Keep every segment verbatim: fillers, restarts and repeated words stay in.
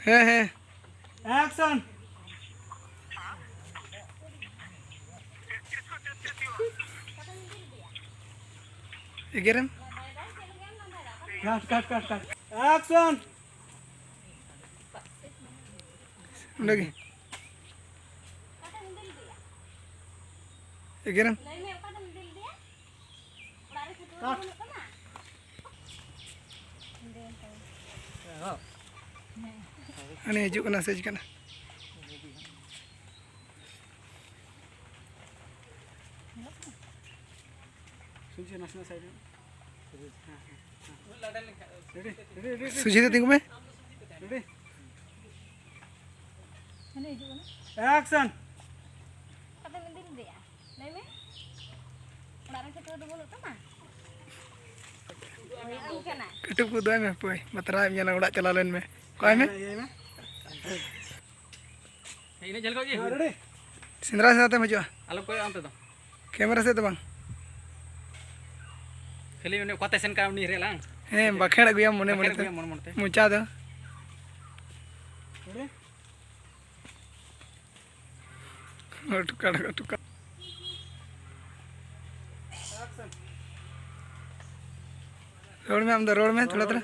ᱦᱮᱸ, ᱦᱮᱸ᱾ ᱮᱠᱥᱚᱱ᱾ ᱮᱜᱮᱨᱮᱢ? ᱠᱟᱴ, ᱠᱟᱴ, ᱠᱟᱴ, ᱠᱟᱴ᱾ ᱮᱠᱥᱚᱱ᱾ ᱚᱸᱰᱮ ᱜᱮ᱾ ᱮᱜᱮᱨᱮᱢ? ᱠᱟᱴ᱾ ᱦᱟᱱᱮ ᱦᱤᱡᱩᱜ ᱠᱟᱱᱟ, ᱥᱮᱡ ᱠᱟᱱᱟ᱾ ᱥᱩᱡᱤ, ᱱᱟᱥᱮᱱᱟᱜ side ᱨᱮ᱾ ᱦᱮᱸ, ᱦᱮᱸ, ᱦᱮᱸ᱾ Ready, ready, ready, ready. ᱥᱩᱡᱤ ᱫᱚ ᱛᱤᱸᱜᱩ ᱢᱮ᱾ Ready. ᱦᱟᱱᱮ ᱦᱤᱡᱩᱜ ᱠᱟᱱᱟ᱾ Action. ᱟᱫᱚ ᱢᱮᱱᱫᱟᱹᱧ ᱞᱟᱹᱭᱟ, ᱞᱟᱹᱭ ᱢᱮ᱾ ᱚᱲᱟᱜ ᱨᱮ ᱠᱟᱹᱴᱩᱵ ᱫᱚ ᱵᱟᱹᱱᱩᱜ ᱛᱟᱢᱟ? ᱦᱳᱭ, ᱟᱢ ᱠᱟᱱᱟ᱾ ᱠᱟᱹᱴᱩᱵ ᱠᱚ ᱩᱫᱩᱜ ᱟᱭ ᱢᱮ, ᱦᱟᱯᱳᱭ, ᱵᱟᱛᱨᱟᱣ ᱮᱢ ᱧᱮᱞᱟ, ᱚᱲᱟᱜ ᱪᱟᱞᱟᱣ ᱞᱮᱱ ᱢᱮ᱾ ᱚᱠᱚᱭ ᱢᱮ? ᱦᱮᱸ, ᱤᱱᱟᱹᱜ ᱡᱷᱟᱹᱞ ᱠᱷᱚᱡ ᱜᱮ? ᱦᱮᱸ, ready. ᱥᱮᱸᱫᱽᱨᱟ ᱥᱮᱸᱫᱽᱨᱟ ᱛᱮᱢ ᱦᱤᱡᱩᱜᱼᱟ᱾ ᱟᱞᱚᱢ ᱠᱚᱭᱚᱜᱼᱟ ᱚᱱᱛᱮ ᱫᱚ᱾ Camera ᱥᱮᱫ ᱫᱚ ᱵᱟᱝ᱾ ᱠᱷᱟᱹᱞᱤ ᱩᱱᱤ ᱚᱠᱟᱛᱮ ᱥᱮᱱ ᱠᱟᱱ ᱩᱱᱤ ᱨᱮᱞᱟᱝ᱾ ᱦᱮᱸ, ᱵᱟᱠᱷᱮᱲ ᱟᱹᱜᱩᱭᱟᱢ ᱢᱚᱱᱮ ᱵᱟᱠᱷᱮᱲ ᱢᱚᱱᱮ ᱛᱮ᱾ ᱟᱹᱜᱩᱭᱟᱢ ᱢᱚᱱᱮ ᱢᱚᱱᱮ ᱛᱮ᱾ ᱢᱚᱪᱟ ᱫᱚ᱾ Ready? ᱚᱴᱠᱟᱲ, ᱚᱴᱠᱟᱲ᱾ ᱨᱚᱲ ᱢᱮ, ᱟᱢ ᱫᱚ ᱨᱚᱲ ᱢᱮ, ᱛᱷᱚᱲᱟ, ᱛᱷᱚᱲᱟ᱾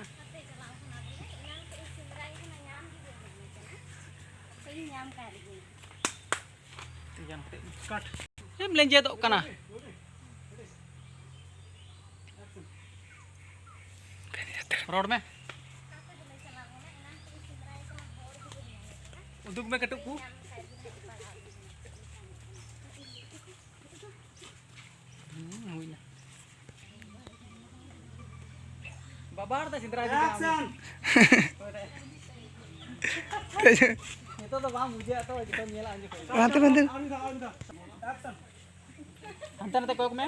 ᱠᱟᱴ᱾ ᱪᱮᱫ ᱮᱢ ᱞᱮᱸᱡᱮᱫᱚᱜ ᱠᱟᱱᱟ? ᱨᱚᱲ ᱢᱮ᱾ ᱩᱫᱩᱜ ᱢᱮ ᱠᱟᱹᱴᱩᱵ ᱠᱚ᱾ ᱦᱩᱸ, ᱦᱩᱭᱱᱟ᱾ ᱵᱟᱵᱟᱨ ᱫᱟ ᱥᱮᱸᱫᱽᱨᱟ ᱤᱫᱤ ᱠᱟᱜ ᱢᱮ᱾ Action! ᱱᱤᱛᱚᱜ ᱫᱚ ᱵᱟᱝ ᱵᱩᱡᱷᱟᱹᱜᱼᱟ ᱛᱚ, ᱡᱚᱛᱚ ᱧᱮᱞᱟ ᱩᱱ ᱡᱚᱠᱷᱚᱱ᱾ ᱦᱟᱱᱛᱮ ᱱᱟᱛᱮ᱾ Action! ᱦᱟᱱᱛᱮ ᱱᱟᱛᱮ ᱠᱚᱭᱚᱜ ᱢᱮ᱾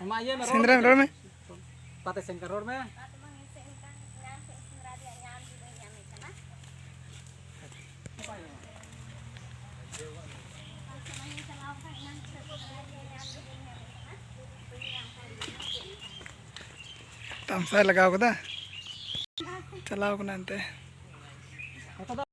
ᱟᱢᱟᱜ ᱤᱭᱟᱹ ᱢᱮ, ᱨᱚᱲ ᱥᱮᱸᱫᱽᱨᱟ ᱢᱮ᱾ ᱨᱚᱲ ᱢᱮ᱾ ᱚᱠᱟᱛᱮ ᱥᱮᱱ ᱠᱟᱱ? ᱨᱚᱲ ᱢᱮ᱾ ᱛᱟᱢᱥᱟᱭ ᱞᱟᱜᱟᱣ ᱠᱟᱫᱟ᱾ ᱪᱟᱞᱟᱣ ᱠᱟᱱᱟ ᱮᱱᱛᱮ᱾